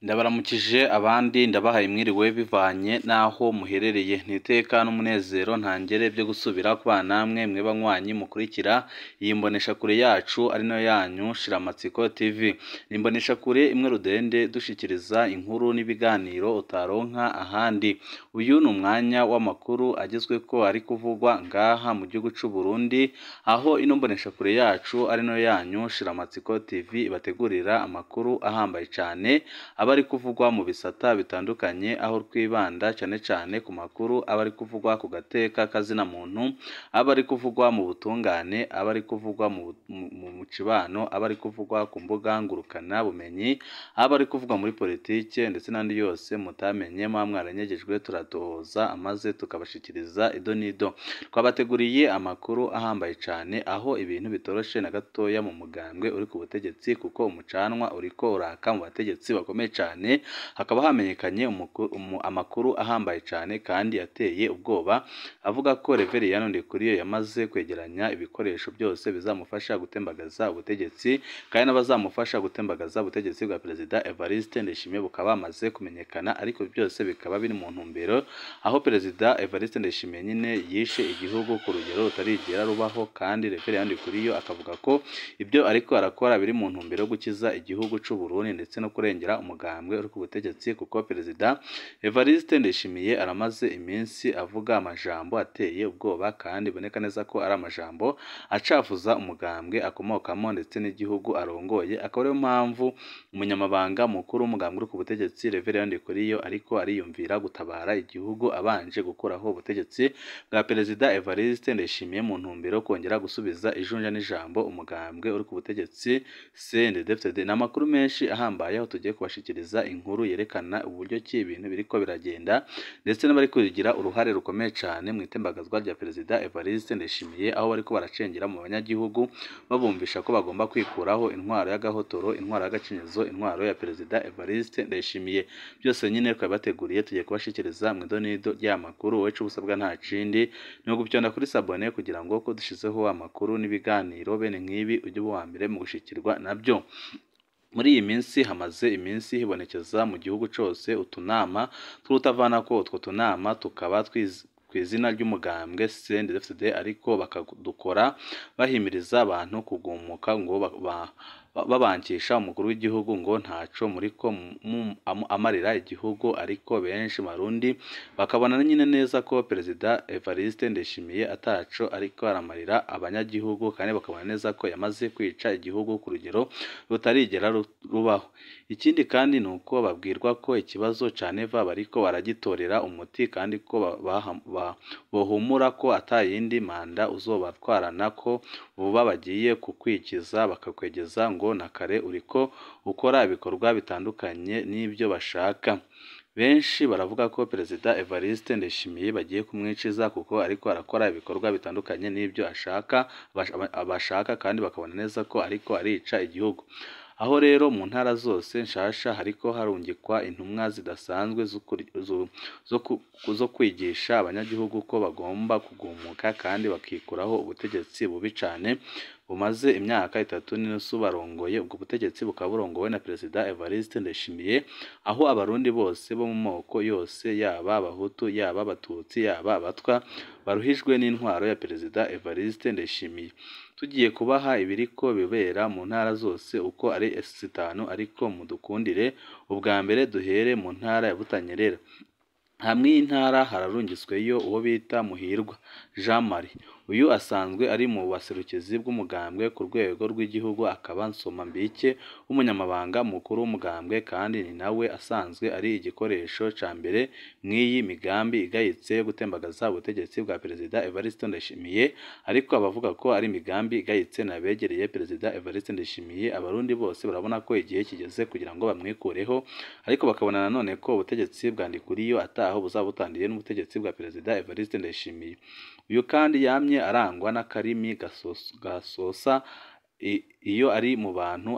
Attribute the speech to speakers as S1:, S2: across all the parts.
S1: Ndabaramukije abandi ndabahaye mwiriwe bivanye n'aho muherereye, ni iteka n'umunezero ntangere byo gusubira kubana namwe mwe banywanyi mukurikira iyi mboneshakure yacu ari nayo yanyu Shiramatsiko TV. Ni imboneshakure imwe rudende dushikiriza inkuru n'ibiganiro utaronka ahandi. Uyu ni umwanya w'amakuru agezweko ari kuvugwa ngaha mu gihugu c'u Burundi, aho ino mboneshakure yacu ari nayo yanyu Shiramatsiko TV ibategurira amakuru ahambaye cane aba ari kuvugwa mu bisata bitandukanye, aho twibanda cyane cyane ku makuru aba ari kuvugwa ku gateka kazina muntu, aba ari kuvugwa mu butungane, aba ari kuvugwa mu cibano, aba ari kuvugwa ku mbuga ngurukana bumenyi, aba ari kuvugwa muri politike ndetse n'andi yose mutamenye muba mwaranyegejwe, turatohoza amaze tukabashikiriza ido n'ido. Twabateguriye amakuru ahambaye cyane, aho ibintu bitoroshe na gatoya mu mugambwe uri ku butegetsi, kuko umucanwa uriko uraka mu bategetsi bakomeye cyane. Hakaba hamenyekanye amakuru ahambaye cyane kandi ateye ubwoba, avuga ko Reveriyani Ndikuriyo yamaze kwegeranya ibikoresho byose bizamufasha gutembagaza ubutegetsi, kandi n'abazamufasha gutembagaza ubutegetsi bwa Perezida Evariste Ndayishimiye bukaba bamaze kumenyekana, ariko byose bikaba biri mu ntumbero aho Perezida Evariste Ndayishimiye nyine yishe igihugu ku rugero rutarigera rubaho, kandi Reveriyani Ndikuriyo akavuga ko ibyo ariko arakora biri mu ntumbero yo gukiza igihugu c'u Burundi ndetse no kurengera umugambwe uri ku butegetsi, kuko Perezida Evariste Ndayishimiye aramaze iminsi avuga amajambo ateye ubwoba kandi biboneka neza ko ari amajambo acafuza umugambwe akomokamo ndetse n'igihugu arongoye. Akaba ariyo mpamvu umunyamabanga mukuru w'umugambwe uri ku butegetsi Reveriyani Ndikuriyo ariko ariyumvira gutabara igihugu abanje gukuraho ubutegetsi bwa Perezida Evariste Ndayishimiye mu ntumbero yo kongera gusubiza ijunja n'ijambo umugambwe uri ku butegetsi CNDD-FDD. Ni amakuru menshi ahambaye aho tugiye kubashikiriza inkuru yerekana uburyo ki ibintu biriko biragenda ndetse n'abari kugira uruhare rukomeye cyane mu itembagazwa rya Perezida Evariste Ndayishimiye, aho bariko baracengera mu banyagihugu babumvisha ko bagomba kwikuraho intwaro y'agahotoro, intwaro y'agacinyizo, intwaro ya Perezida Evariste Ndayishimiye. Byose nyine twabateguriye tugiye kubashikiriza mu idonido ry'amakuru. Wowe ico usabwa nta kindi ni uguvyonda kuri sabone kugira ngo ko dushizeho amakuru n'ibiganiro bene nk'ibi ujye uba uwa mbere mu gushikirwa nabyo. Muri iyi minsi hamaze iminsi hibonekeza mu gihugu cose utunama tw'urutavanako, utwo tunama tukaba kw'izina ry'umugambwe CNDD-FDD, ariko bakadukora bahimiriza abantu kugumuka ngo babankisha umukuru w'igihugu ngo ntaco muriko amarira igihugu, ariko benshi Barundi bakabona nyine neza ko Perezida Evariste Ndayishimiye ataco ariko aramarira abanyagihugu, kandi bakabona neza ko yamaze kwica igihugu ku rugero rutarigera rubaho. Ikindi kandi ni uko babwirwa ko ikibazo ca Neva bariko baragitorera umuti, kandi ko bohumura ko atayindi manda uzobatwarana, ko vuba bagiye kukwikiza bakakwegeza ngo na kare uriko ukora ibikorwa bitandukanye n'ibyo bashaka. Benshi baravuga ko Perezida Evariste Ndayishimiye bagiye kumwiciza kuko ariko arakora ibikorwa bitandukanye n'ibyo ashaka bashaka, kandi bakabona neza ko ariko arica igihugu. Aho rero mu ntara zose nshasha hariko harungikwa intumwa zidasanzwe zo kwigisha abanyagihugu ko bagomba kugumuka kandi bakikuraho ubutegetsi bubi cane bumaze imyaka 3.5 barongoye. Ubwo butegetsi bukaba burongowe na Perezida Evariste Ndayishimiye, aho abarundi bose bo mu moko yose, yaba abahutu, yaba abatutsi, yaba abatwa, baruhijwe n'intwaro ya Perezida Evariste Ndayishimiye. Tugiye kubaha ibiriko bibera mu ntara zose uko ari 5, ariko mudukundire ubwa mbere duhere mu ntara ya Butanyerera. Hamwe y'intara hararungisweyo uwo bita Muhirwa Jean Marie. Uyu asanzwe ari mu baserukizi bw'umugambwe ku rwego rw'igihugu, akaba Nsomambike w'umunyamabanga mukuru w'umugambwe, kandi ni nawe asanzwe ari igikoresho ca mbere mw'iyi migambi igayitse yo gutembagaza ubutegetsi bwa Perezida Evariste Ndayishimiye. Ariko abavuga ko ari imigambi igayitse n'abegereye Perezida Evariste Ndayishimiye, abarundi bose barabona ko igihe kigeze kugira ngo bamwikureho, ariko bakabona nanone ko ubutegetsi bwa Ndikuriyo ataho buzaba butandiye n'ubutegetsi bwa Perezida Evariste Ndayishimiye. Uyu kandi yamye arangwa n'akarimi gasosa iyo ari mu bantu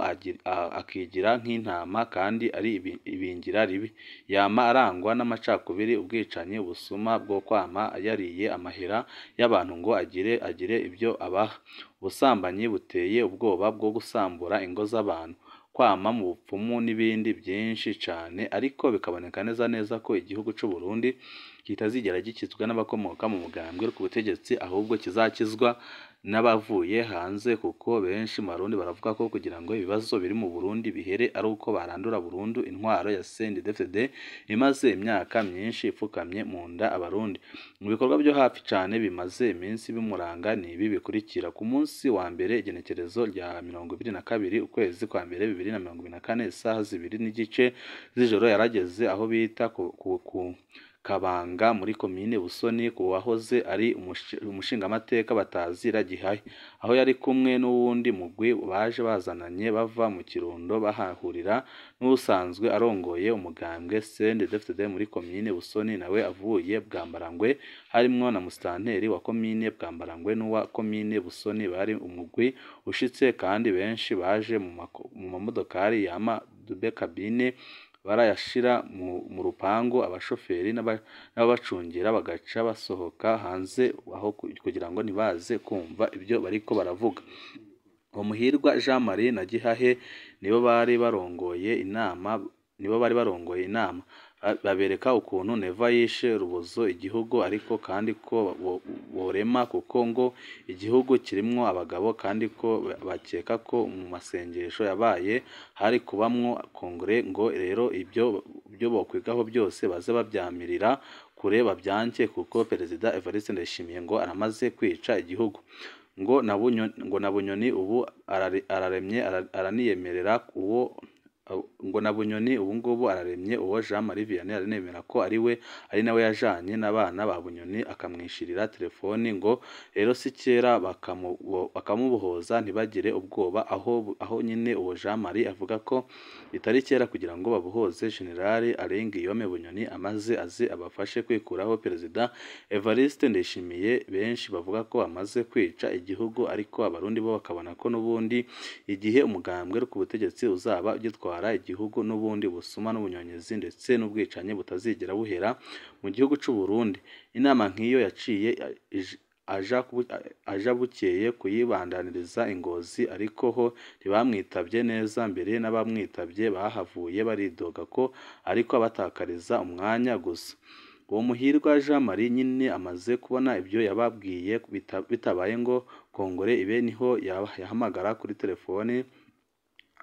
S1: akigira nk'intama kandi ari ibingira ribi. Yama arangwa n'amacakubiri, ubwicanyi, ubusuma bwo kwama yariye amahera y'abantu ngo agire ibyo abaha, ubusambanyi buteye ubwoba bwo gusambura ingo z'abantu. kwama mu bupfumu n'ibindi byinshi cane, ariko bikaboneka neza neza ko igihugu c'u Burundi kitazigera gikizwa n'abakomoka mu mugambwe ku butegetsi, ahubwo kizakizwa n'abavuye hanze, kuko benshi mu Barundi baravuga ko kugira ngo ibibazo biri mu Burundi bihere ari uko barandura burundu intwaro ya CNDD-FDD imaze imyaka myinshi ipfukamye mu nda Abarundi. Mu bikorwa byo hafi cane bimaze iminsi bimuranga ni ibi bikurikira: ku munsi wa mbere igenekerezo rya 22 ukwezi kwa mbere 2024 isaha 2:30 z'ijoro yarageze aho bita ku Kabanga muri komine Busoni ku wahoze ari umushingamateka batazira Gihahe, aho yari kumwe n'uwundi mugwi baje bazananye bava mu Kirundo, bahahurira n'usanzwe arongoye umugambwe CNDD-FDD muri komine Busoni nawe avuye Bwambarangwe, harimwo na musitanteri wa komine Bwambarangwe n'uwa komine Busoni. Bari umugwi ushitse kandi benshi baje mu mamodokari yama dube kabine barayashira mu rupangu, abashoferi n'ababacungira bagaca basohoka hanze aho kugira ngo ntibaze kumva ibyo bariko baravuga. Uwo Muhirwa Jean Marie na Gihahe nibo bari barongoye inama, babereka ukuntu Neva yishe rubozo igihugu, ariko kandi ko borema kuko ngo igihugu kirimwo abagabo, kandi ko bakeka ko mu masengesho yabaye hari kubamwo kongere, ngo rero ibyo bokwigaho byose baze babyamirira kure babyanke, kuko Perezida Evariste Ndayishimiye ngo aramaze kwica igihugu. Ngo na Bunyoni ubu araremye araniyemerera uwo ngo na Bunyoni ubu ngubu araremye uwo Jean Marie Vianney aranemera ko ari we ari nawe yajanye n'abana ba Bunyoni akamwishirira telefoni, ngo rero si kera bakamubohoza ntibagire ubwoba. Aho nyine uwo Jean Marie avuga ko bitari kera kugira ngo babohoze General Alain Guillaume Bunyoni amaze aze abafashe kwikuraho Perezida Evariste Ndayishimiye. Benshi bavuga ko amaze kwica igihugu, ariko Abarundi bo bakabona ko n'ubundi igihe umugambwe ku butegetsi uzaba ugitwara igihugu n'ubundi busuma n'ubunyonyezi ndetse n'ubwicanyi butazigera buhera mu gihugu c'u Burundi. Inama nk'iyo yaciye aja bukeye kuyibandaniriza i Ngozi, ariko ho ntibamwitabye neza, mbere n'abamwitabye bahavuye baridoga ko ariko abatakariza umwanya gusa. Uwo Muhirwa Jean Marie nyine amaze kubona ibyo yababwiye bitabaye ngo kongore ibe, niho yahamagara kuri telefoni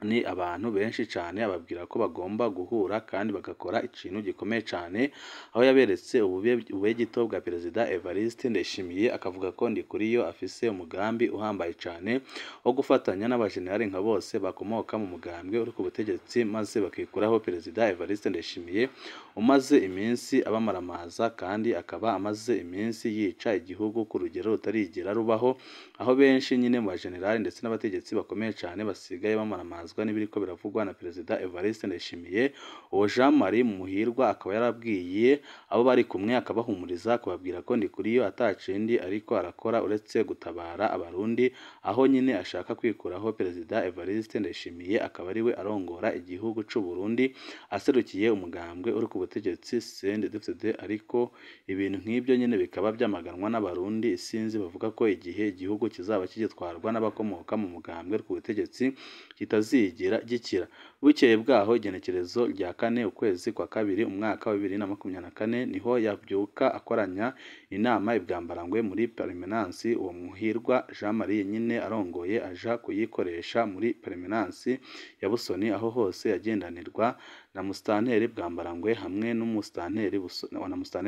S1: ni abantu benshi cyane ababwira ko bagomba guhura kandi bagakora ikintu gikomeye cyane, aho yaberetse ububegito bwa Perezida Evariste Ndayishimiye, akavuga ko Ndikuriyo afise umugambi uhambaye cyane wo gufatanya n'abajenerali nka bose bakomoka mu mugambwe uri ku butegetsi, maze bakikuraho Perezida Evariste Ndayishimiye umaze iminsi abamaramaza kandi akaba amaze iminsi yica igihugu ku rugero rutarigera rubaho, aho benshi nyine mu bajenerali ndetse n'abategetsi bakomeye cyane basigaye bamaramazwa n'ibiriko biravugwa na Perezida Evariste Ndayishimiye. Uwo Jean Marie Muhirwa akaba yarabwiye abo bari kumwe akabahumuriza, akababwira ko Ndikuriyo atacindi ariko arakora uretse gutabara Abarundi, aho nyine ashaka kwikuraho Perezida Evariste Ndayishimiye akaba ariwe arongora igihugu c'u Burundi aserukiye umugambwe uri ku butegetsi CNDD-FDD. Ariko ibintu nk'ibyo nyine bikaba byamaganwa n'Abarundi isinzi, bavuga ko igihe igihugu kizaba kigitwarwa n'abakomoka mu mugambwe uri ku butegetsi kitazigera gikira. Bukeye bwaho igenekerezo rya 4 ukwezi kwa kabiri umwaka wa 2024 niho yabyuka akoranya inama i Bwambarangwe muri Permanence. Uwo Muhirwa Jean Marie nyine arongoye aja kuyikoresha muri Permanence ya Busoni, aho hose yagendanirwa na musitanteri Bwambarangwe hamwe n'umusitanteri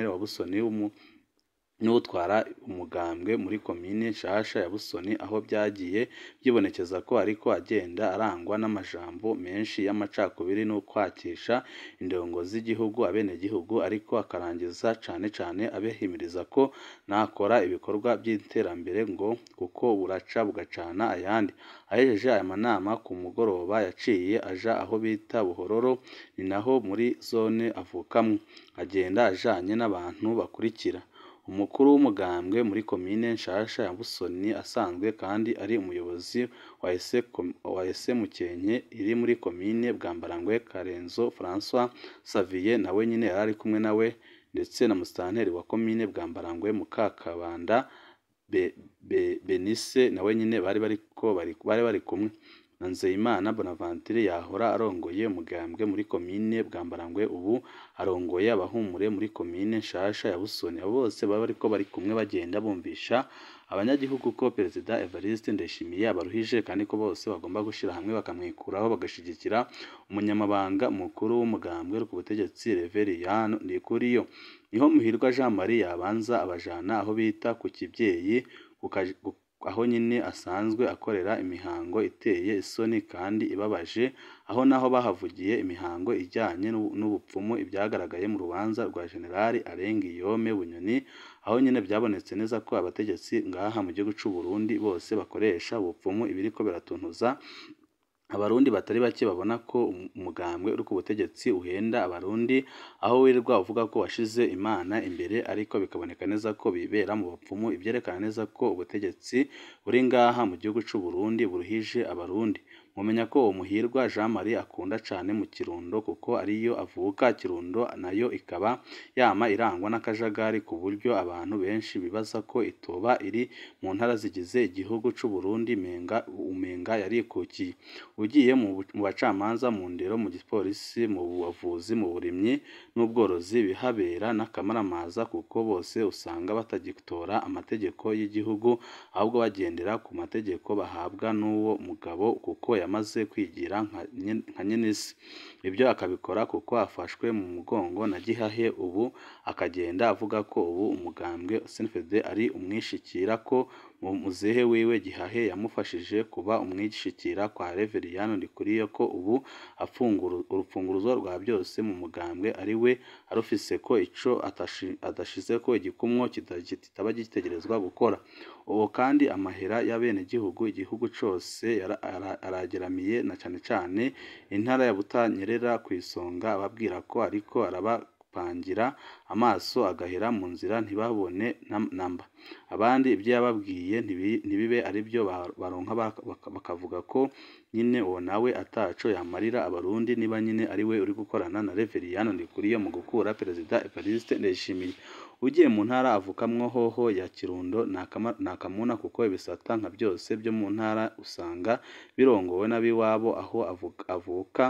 S1: wa Busoni n'utwara umugambwe muri komine nshasha ya Busoni, aho byagiye byibonekeza ko ariko agenda arangwa n'amajambo menshi y'amacakubiri no kwakisha indongo z'igihugu abenegihugu, ariko akarangiza cane cane abehimiriza ko nakora ibikorwa by'iterambere ngo kuko buraca bugacana ayandi. Ahejeje aya manama ku mugoroba yaciye aja aho bita Buhororo, ni naho muri zone avukamwo, agenda ajanye n'abantu bakurikira. Umukuru w'umugambwe muri komine nshasha ya Busoni asanzwe kandi ari umuyobozi wa ESE Mukenke iri muri komine Bwambarangwe, Karenzo François Xavier nawe nyine yari ari kumwe nawe, ndetse na musitanteri wa komine Bwambarangwe Mukakabanda Benise nawe nyine bari bari kumwe. na Nzeyimana Bonaventure yahora arongoye umugambwe muri komine Bwambarangwe, ubu arongoye abahumure muri komine nshasha ya Busoni. Abo bose baba bariko bari kumwe bagenda bumvisha abanyagihugu ko Perezida Evariste Ndayishimiye abaruhije, kandi ko bose bagomba gushira hamwe bakamwikuraho, bagashigikira umunyamabanga mukuru w'umugambwe uri ku butegetsi Reveriyano Ndikuriyo. Niho Muhirwa Jean Marie yabanza abajana aho bita ku Kibyeyi, aho nyine asanzwe akorera imihango iteye isoni kandi ibabaje, aho naho bahavugiye imihango ijyanye n'ubupfumu, ibyagaragaye mu rubanza rwa Generali Arengiyome Bunyoni, aho nyine byabonetse neza ko abategetsi ngaha mu gihugu c'u Burundi bose bakoresha ubupfumu, ibiriko biratuntuza abarundi batari bake babona ko umugambwe uri ku butegetsi uhenda abarundi, aho wirirwa uvuga ko washize Imana imbere, ariko bikaboneka neza ko bibera mu bapfumu, ibyerekana neza ko ubutegetsi buri ngaha mu gihugu c'u Burundi buruhije abarundi. Mumenya ko uwo Muhirwa Jean Marie akunda cane mu Kirundo kuko ariyo avuka. Kirundo nayo ikaba yama irangwa n'akajagari ku buryo abantu benshi bibaza ko itoba iri mu ntara zigize igihugu c'u Burundi, umenga yarikukiye. Ugiye mu bacamanza, mu ndero, mu gipolisi, mu buvuzi, mu burimyi n'ubworozi, bihabera n'akamaramaza kuko bose usanga batagitora amategeko y'igihugu, ahubwo bagendera ku mategeko bahabwa n'uwo mugabo kuko yamaze kwigira nka nyenisi. Ibyo akabikora kuko afashwe mu mugongo na Gihahe, ubu akagenda avuga ko ubu umugambwe CNDD ari umwishikira, ko muzehe wiwe Gihahe yamufashije kuba umwishikira kwa Reveriyano Ndikuriyo, ko ubu urupfunguruzo rwa byose mu mugambwe ari we arufise, ko ico adashizeko igikumwo kitaba gitegerezwa gukora. Ubu kandi amahera y'abenegihugu igihugu cose arageramiye, na cane cane intara ya Butanyerera kw'isonga, ababwira ko ariko arabapangira amaso agahera mu nzira ntibabone namba. Abandi ibyo yababwiye ntibibe aribyo baronka, bakavuga ko nyine uwo nawe ataco yamarira abarundi, niba nyine ari we uri gukorana na Reveriyano Ndikuriyo mu gukura Perezida Evariste Ndayishimiye. Ugiye mu ntara avukamwo hoho ya Kirundo nakamuna, kuko ibisata nka byose byo mu ntara usanga birongowe n'abiwabo aho avuka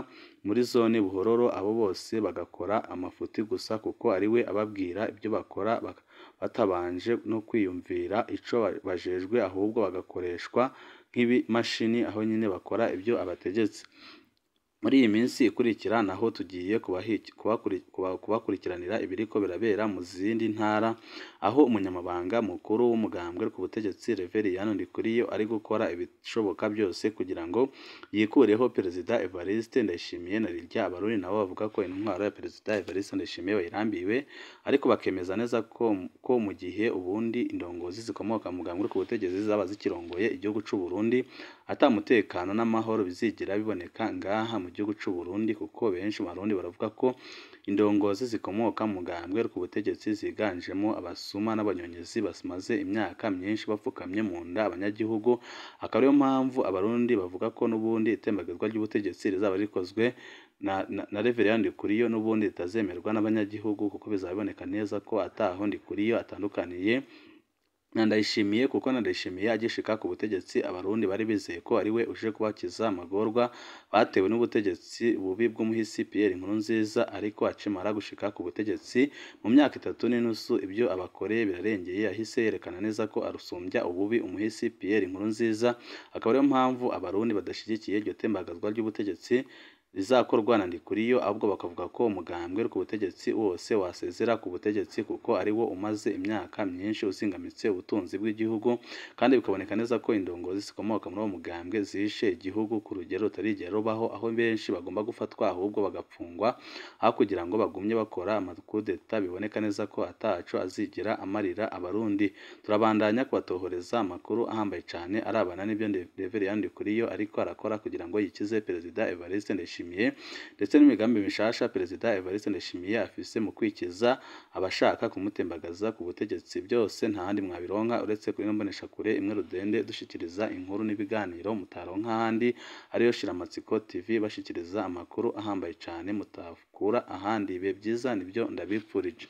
S1: muri zone Buhororo, abo bose bagakora amafuti gusa kuko ari we ababwira ibyo bakora batabanje no kwiyumvira ico bajejwe, ahubwo bagakoreshwa nk'ibimashini aho nyine bakora ibyo abategetse. Muri iyi minsi ikurikira naho tugiye kubakurikiranira ibiriko birabera mu zindi ntara, aho umunyamabanga mukuru w'umugambwe ku butegetsi Reveriyano Ndikuriyo ari gukora ibishoboka byose kugira ngo yikureho Perezida Evariste Ndayishimiye. Na rirya abarundi nabo bavuga ko intwaro ya Perezida Evariste Ndayishimiye bayirambiwe, ariko bakemeza neza ko mu gihe ubundi indongozi zikomoka mu mugambwe ku butegetsi zaba zikirongoye igihugu c'u Burundi, ata mutekano n'amahoro bizigira biboneka ngaha mu gihugu c'u Burundi, kuko benshi mu Barundi baravuga ko indongozi zikomoka mu mugambwe ku butegetsi ziganjemo abasuma n'abanyonyezi bamaze imyaka myinshi bapfukamye mu nda abanyagihugu. Akaba ariyo mpamvu abarundi bavuga ko n'ubundi itembagazwa ry'ubutegetsi rizaba rikozwe na Reveriyano Ndikuriyo n'ubundi ritazemerwa n'abanyagihugu, kuko bizaboneka neza ko ataho Ndikuriyo atandukaniye na Ndayishimiye, kuko na Ndayishimiye agishika ku butegetsi abarundi bari bizeye ko ari we uje kubakiza amagorwa batewe n'ubutegetsi bubi bw'umuhisi Pierre Nkurunziza, ariko akimara gushika ku butegetsi mu myaka 3.5 ibyo abakoreye birarengeye, yahise yerekana neza ko arusumbya ububi umuhisi Pierre Nkurunziza. Akaba ariyo mpamvu abarundi badashigikiye iryo tembagazwa ry'ubutegetsi rizakorwa na Ndikuriyo, ahubwo bakavuga ko umugambwe ku butegetsi wose wasezera ku butegetsi kuko ari wo umaze imyaka myinshi uzingamitse ubutunzi bw'igihugu, kandi bikaboneka neza ko indongozi zikomoka muri uwo mugambwe zishe igihugu ku rugero rutarigera rubaho, aho benshi bagomba gufatwa ahubwo bagapfungwa aho kugira ngo bagumye bakora amakudeta biboneka neza ko ataco azigera amarira abarundi. Turabandanya kubatohoreza amakuru ahambaye cane arabana n'ibyo Reveriyano Ndikuriyo ariko arakora kugira ngo yikize Perezida Evariste Ndayishimiye, ndetse n'imigambi mishasha Perezida Evariste Ndayishimiye afise mu kwikiza abashaka kumutembagaza ku butegetsi. Byose nta handi mwabironka uretse kuri ino mboneshakure imwe rudende dushikiriza inkuru n'ibiganiro mutaronka ahandi, ariyo Shiramatsiko TV, bashikiriza amakuru ahambaye cane mutakura ahandi. Ibihe byiza nibyo ndabipfurije.